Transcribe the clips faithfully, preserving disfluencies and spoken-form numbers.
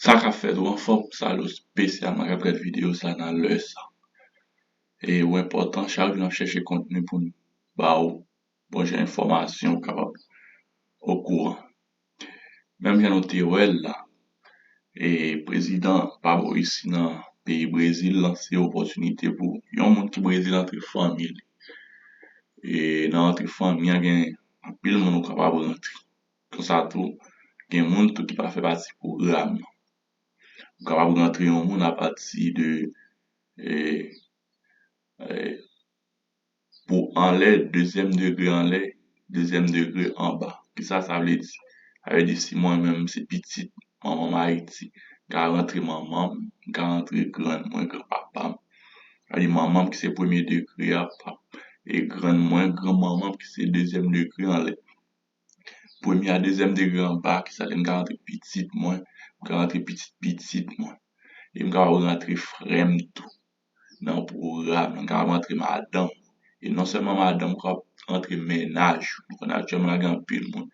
Sa k ap fèt ou anfòm, salut espesyalman k ap gad videyo sa nan lè sa. E ou enpòtan, chak jou n ap chèche kontni pou n ba ou bon jan enfòmasyon ou kapab okouran. Menm jan nou te wè l la, e prezidan pa bò isi nan peyi Brezil lanse opòtinite pou yon moun ki Brezil antre fanmi li. E nan antre fanmi an gen anpil moun ou kapab rantre. Konsa tou, gen moun tou ki pa fè pati pwogram nan. Ou kapab rantre yon moun apati de e, e, pou anlè, dezyèm degre anlè, dezyèm degre anba. Kisa sa vle di? Sa vle di si mwen menm se pitit manman m Ayiti, m ka rantre manman m, m ka rantre grann mwen, granpapa m. Sa vle di manman m ki se premye degre a, pap, e grann mwen, granmanman m ki se dezyèm degre anlè. Premye a dezyèm degre anba, kisa lè m ka rantre pitit mwen, m ka rantre pitit pitit mwen. E m kapab rantre frè m tou nan pwogram nan, m kapab rantre madanm. E non sèlman madanm, ou kapab rantre mennaj ou. Nou konnen aktyèlman la gen anpil moun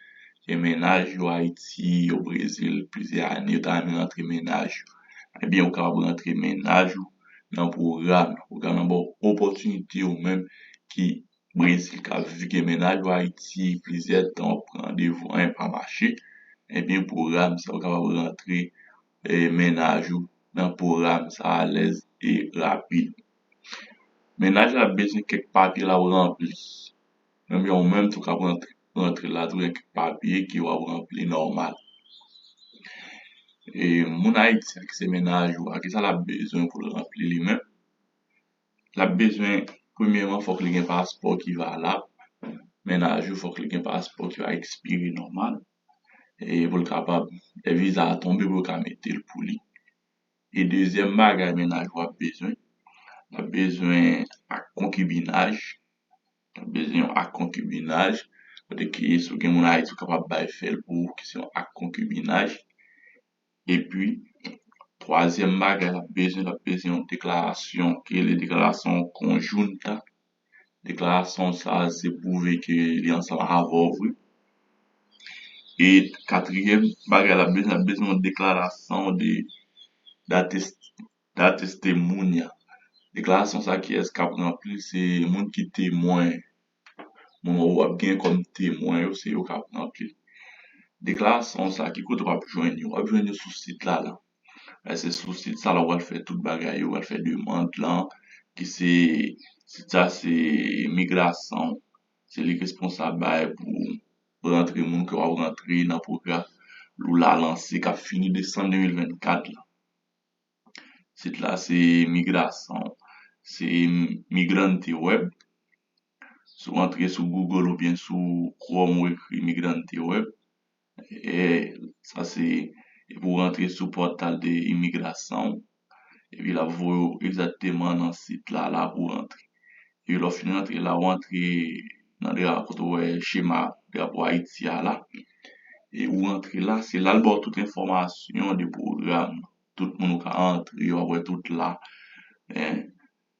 gen mennaj yo Ayiti, yo Brezil, plizyè ane, yo ta renmen rantre mennaj yo. Ebyen, ou kapab rantre mennaj ou nan pwogram nan. Pwogram nan ba w opòtinite ou menm ki Brezil k ap viv gen mennaj ou Ayiti plizyè tan, w ap pran randevou, anyen pa mache, ebyen pwogram sa ou kapab rantre e, mennaj ou nan pwogram sa alèz e rapid. Mennaj la ap bezwen kèk papye l ap ranpli. Menm jan ou menm tou k ap rantre, rantre la tou gen kèk papye ke w ap ranpli nòmal. E moun Ayiti a ki se mennaj ou a, kisa l ap bezwen pou l ranpli li menm? L ap bezwen, premyèman, fòk li gen paspò ki valab. Mennaj ou fòk li gen paspò ki va ekspire nòmal. E pou l kapab, lè viza a tonbe, pou yo ka mete l pou li. E dezyèm bagay mennaj ou ap bezwen, l ap bezwen ak konkibinaj. L ap bezwen yon ak konkibinaj. Kote ke si w gen moun Ayiti, ou kapab bay fè l pou ou, ki se yon ak konkibinaj. Epi, twazyèm bagay l ap bezwen, l ap bezwen yon deklarasyon ki rele deklarasyon konjounta. Deklarasyon sa a se pwouve ke li ansanm avè w vre. E katriyèm bagay l ap bezwen, l ap bezwen yon deklarasyon de, dates, datestemonya. Deklarasyon sa kiyès k ap ranpli? Se moun ki temwen. Moun w ap gen kòm temwen yo, se yo k ap ranpli l. Deklarasyon sa, ki kote w ap jwenn yo? W ap jwenn yo sou sit la la. E se sou sit sa la w pral fè tout bagay yo, w pral fè demann lan, ki se, sit sa se imigrasyon. Se li k responsab bay pou rantre moun ke w ap rantre nan pwogram ou la lanse k ap fini desanm de mil vennkat la. Sit la se imigrasyon, se Migrante Web. Si w antre sou Google oubyen sou Chrome ou ekri Migrante Web, e sa se, epi w rantre sou pòtal de imigrasyon, epi l ap voye w egzakteman nan sit la la pou w rantre. Epi lè w fin rantre la, w antre nan dra, kote w wè chema drapo Ayiti a la. E ou rantre la, se la l ba w tout enfòmasyon de pwogram nan. Tout moun ou ka antre, w ap wè tout la. En,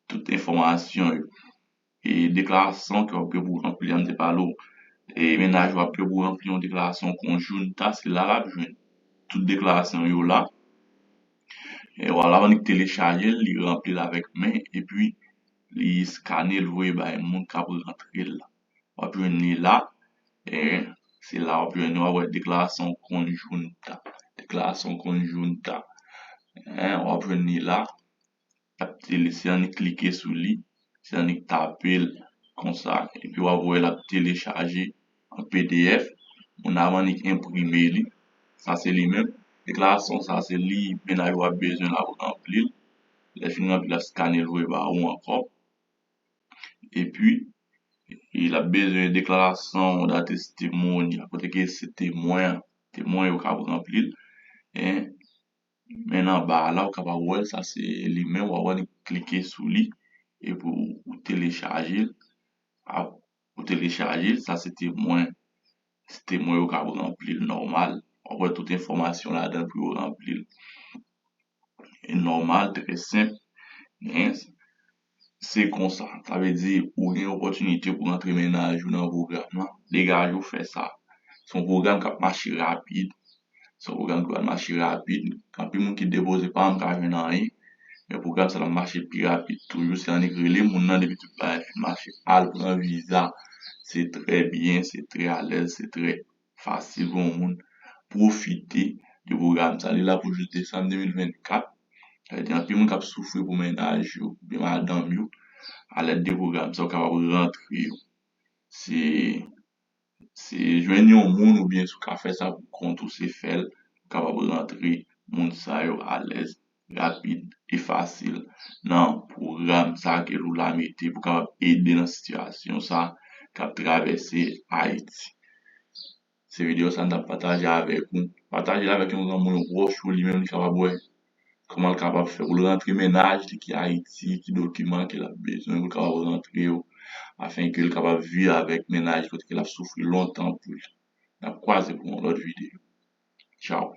tout enfòmasyon yo. E deklarasyon ke w ap gen pou ranpli an, m te pale w. E mennaj ou ap gen pou ranpli yon deklarasyon konjounta, se la l ap jwenn tout deklarasyon yo la. E w ap annik telechaje l, li ranpli l avèk men, epi li eskane l voye bay moun k ap rantre l la. W ap jwenn li la. E se la w ap jwenn, w ap wè deklarasyon konjounta. Deklarasyon konjounta. En, w ap jwenn li la. L ap tele-, se annik klike sou li, se annik tape l konsa, epi w ap wè l ap telechaje an P D F. Moun nan ap annik enprime li. Sa se li menm. Deklarasyon sa se li, mennaj ou ap bezwen l ap ranpli l. Lè l fin ranpli l, l ap eskane l voye ba ou ankò. Epi, e l ap bezwen deklarasyon datestemonya, kote ke se temwen an, temwen yo k ap ranpli l. En, men anba a la, ou kapab wè l, sa se li menm, w ap annik klike sou li, epi ou, ou telechaje l. Ap, ou telechaje l, sa se temwen, se temwen yo k ap ranpli l nòmal. W ap wè tout enfòmasyon ladan l pou yo ranpli l. E nòmal, trè senp. Men, se konsa. Sa vle di, ou gen opòtinite pou rantre mennaj ou nan pwogram nan. Degaje w fè sa. Se yon pwogram k ap mache rapid. Se yon pwogram ki pral mache rapid. Anpil moun ki depoze pa janm ka jwenn anyen. Men pwogram sa l ap mache pi rapid toujou. Se annik rele moun nan depi tout bagay fin mache. Al pran viza. Se trè byen, se trè alèz, se trè fasil pou yon moun pwofite de pwogram sa. Li la pou jis desanm de mil vennkat. Sa vle di anpil moun k ap soufri pou mennaj yo, oubyen madanm yo, alèd de pwogram sa, yo kapab rantre yo. Se, se jwenn yon moun oubyen si w ka fè sa pou kont ou, se fè l, ou kapab rantre moun sa yo alèz, rapid e fasil nan pwogram sa ke Lula mete pou kapab ede nan sitiyasyon sa k ap travèse Ayiti. Se videyo sa n t ap pataje avèk ou. Pataje l avèk yon granmoun, yon pwòch ou, li menm li kapab wè kòman l kapab fè pou l rantre mennaj li ki Ayiti, ki dokiman ke l ap bezwen pou l kapab rantre yo, afenke l kapab viv avèk mennaj kote ke l ap soufri lontan pou li. N ap kwaze pou yon lòt videyo. Tchaw.